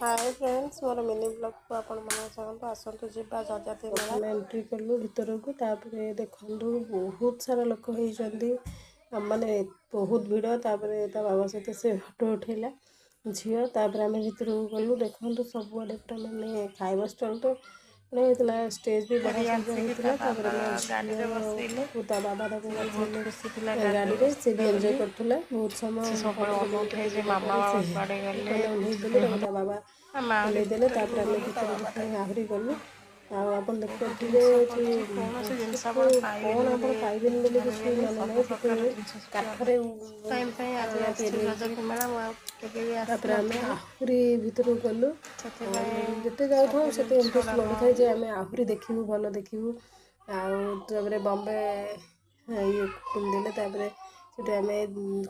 ହାଏ friends, ମୋର mini ବ୍ଲଗ୍କୁ ଆପଣମାନଙ୍କୁ ସ୍ୱାଗତ। ଆସନ୍ତୁ ଯିବା ଯଯାତି ମେଳା। ପ୍ରଥମେ ଏଣ୍ଟ୍ରି କଲୁ ଭିତରକୁ। ତାପରେ ଦେଖନ୍ତୁ, ବହୁତ ସାରା ଲୋକ ହେଇଛନ୍ତି, ମାନେ ବହୁତ ଭିଡ଼। ତାପରେ ତା ବାବା ସହିତ ସେ ଫଟୋ ଉଠେଇଲା ଝିଅ। ତାପରେ ଆମେ ଭିତରକୁ ଗଲୁ। ଦେଖନ୍ତୁ, ସବୁଆଡ଼େ ପୁରା ମାନେ ଖାଇବା ଷ୍ଟଲ୍ ତ ବଢ଼ିଆ ହେଇଥିଲା, ଷ୍ଟେଜ୍ ବି ଫେରି ବଢ଼ିଆ ସଜା ଆସିକି ତା ହେଇଥିଲା। ବାବା ତାପରେ ମୋ ଗାଡ଼ିରେ ବସେଇଲେ। ଝିଅକୁ ତା ବାବା ତାକୁ ସେ ବହୁତ ବସେଇଲେ ଖୁସି ଥିଲା ଗାଡ଼ିରେ ଗାଡ଼ିରେ। ସେ ବସିଥିଲା ବି ଏନ୍ଜୟ ବୋଲି। କରୁଥିଲା ବହୁତ ସମୟ। ସେ ସବୁବେଳେ 15 ଅନଉଥାଏ ମିନିଟ୍ ଯେ ଗଲା ମାମା ପରେ ବାବା ସେ କୁଆଡ଼େ ଗଲେ। ମାନେ ଓହ୍ଲେଇ ଦେଲେ ତାକୁ, ତା ବାବା ଆମେ ଆହୁରି ଓହ୍ଲେଇ ଦେଲେ। ଭିତରକୁ ତାପରେ ଆମେ ଗଲୁ ତା ଭିତରକୁ ବାବା ପୁଣି ତାକୁ ଆହୁରି ଗଲୁ। ଆଉ ଆପଣ ବହୁତ ଦେଖିପାରୁଥିବେ ଜିନିଷ ଯେ ପଡ଼ିଛି। କୌଣସି ଜିନିଷ ବହୁତ ଆପଣ କ'ଣ ପାଇବେନି ଆପଣ ବୋଲି ପାଇବେନି ବୋଲି କିଛି ଭାବିବେନି, ମାନେ ସବୁ ନାହିଁ। ସେଠି ପ୍ରକାର ଜିନିଷ ସେଠି କାଠରେ ଟାଇମ୍ ପାଇଁ ଆଜି ଖେଳଣା ଆସିଛି ତିଆରି ହେଇଛି। ଯଯାତି ମେଳା। ମୁଁ ଆଉ କେବେ ବି ତାପରେ ଆମେ ଆସିନଥିଲି। ଆହୁରି ଭିତରକୁ ଗଲୁ। ସେଥିପାଇଁ ଯେତେ ଯାଉଥାଉ ସବୁ ସେତେ ଜିନିଷ ଇଣ୍ଟରେଷ୍ଟ ଗୁଡ଼ାକ ବଢ଼ୁଥାଏ ଯେ ଆମେ ଆହୁରି ଦେଖିବୁ, ଭଲ ଦେଖିବୁ। ଆଉ ତାପରେ ବମ୍ବେ ଇଏ ଦେଲେ। ତାପରେ ସେଠି ଆମେ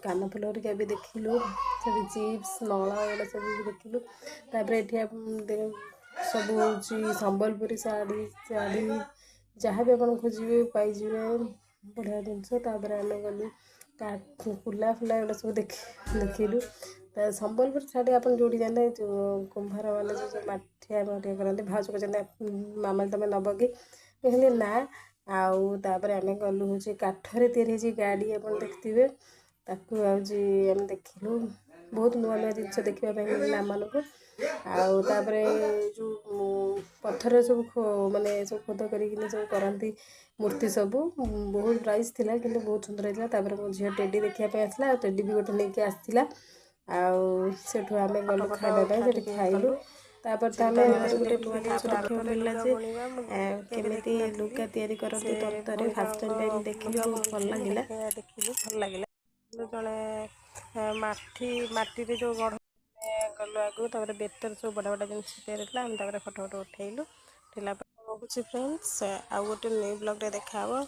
କାନଫୁଲ ହେରିକା ବି ଦେଖିଲୁ। ସେଠି ଚିପ୍ସ, ନଳ ଏଗୁଡ଼ା ସବୁ ବି ଦେଖିଲୁ। ତାପରେ ଏଠି ସବୁ ହେଉଛି ସମ୍ବଲପୁରୀ ଶାଢ଼ୀ। ଶାଢ଼ୀ ଯାହା ବି ଆପଣ ଖୋଜିବେ, ପାଇଯିବେ, ବଢ଼ିଆ ଜିନିଷ। ତାପରେ ଆମେ ଗଲୁ କୁଲା ଫୁଲା ଏଗୁଡ଼ା ସବୁ ଦେଖିଲୁ। ତା ସମ୍ବଲପୁରୀ ଶାଢ଼ୀ ଆପଣ ଯେଉଁଠି ଯାଆନ୍ତି, ଯେଉଁ କୁମ୍ଭାର ମାନେ ଯେଉଁ ସବୁ ମାଠିଆ ମାଠିଆ କରନ୍ତି, ଭାଉଜ କହୁଛନ୍ତି, "ମାମା, ତୁମେ ନେବ କି?" କହିଲି, "ନା।" ଆଉ ତାପରେ ଆମେ ଗଲୁ ହେଉଛି କାଠରେ ତିଆରି ହେଇଛି ଗାଡ଼ି, ଆପଣ ଦେଖିଥିବେ। ତାକୁ ହେଉଛି ଆମେ ଦେଖିଲୁ। ବହୁତ ନୂଆ ନୂଆ ଜିନିଷ ଦେଖିବା ପାଇଁ ମିଳିଲା ଆମମାନଙ୍କୁ। ଆଉ ତାପରେ ଯେଉଁ ପଥରରେ ସବୁ ମାନେ ସବୁ ଖୋଦ କରିକିନି ସବୁ କରନ୍ତି ମୂର୍ତ୍ତି ସବୁ, ବହୁତ ପ୍ରାଇସ୍ ଥିଲା କିନ୍ତୁ ବହୁତ ସୁନ୍ଦର ହେଇଥିଲା। ତାପରେ ମୋ ଝିଅ ଟେଡ଼ି ଦେଖିବା ପାଇଁ ଆସିଲା ଆଉ ଟେଡ଼ି ବି ଗୋଟେ ନେଇକି ଆସିଥିଲା। ଆଉ ସେଠୁ ଆମେ ଫଟୋ ଗଲୁ ଫଟୋ ଖାଇବା ପାଇଁ, ଉଠା ସେଠି ଟିକେ ଖାଇଲୁ। କଲୁ। ତାପରେ ତ ଆମେ ଚିନ୍ତାଧାରା ଗୋଟେ ସେଠି ନୂଆ ଦେଖିଲି ଜିନିଷ ଦେଖିବାକୁ ତାନ୍ତରେ ମିଳିଲା ଲୁଗା ଯେ ବୁଣିବା, ମୁଁ କେବେ କେମିତି ଦେଖିନଥିଲି। ଲୁଗା ତିଆରି ସେ କରନ୍ତି ତନ୍ତରେ। ଭଉଣୀ ଫାଷ୍ଟ ଜଣକ ଟାଇମ୍ ପାଇଁ ମୁଁ ଦେଖିଲି, ଲୁଗା ବହୁତ ଭଲ ବୁଣୁଥିଲେ, ମୁଁ ଲାଗିଲା। ଦେଖିଲି, ଭଲ ଲାଗିଲା। ଜଣେ ମାଟିରେ ଯେଉଁ ଗଢ଼ ଗଲୁ ଆଗକୁ। ତାପରେ ବେତରେ ସବୁ ବଢ଼ିଆ ବଢ଼ିଆ ଜିନିଷ ତିଆରି ହେଇଥିଲା। ଆମେ ତାପରେ ଫଟୋ ଫଟୋ ଉଠେଇଲୁ। ଉଠେଇଲା ପରେ ରହୁଛି ଫ୍ରେଣ୍ଡସ୍, ଆଉ ଗୋଟେ ନ୍ୟୁ ବ୍ଲଗ୍ରେ ଦେଖାହେବ।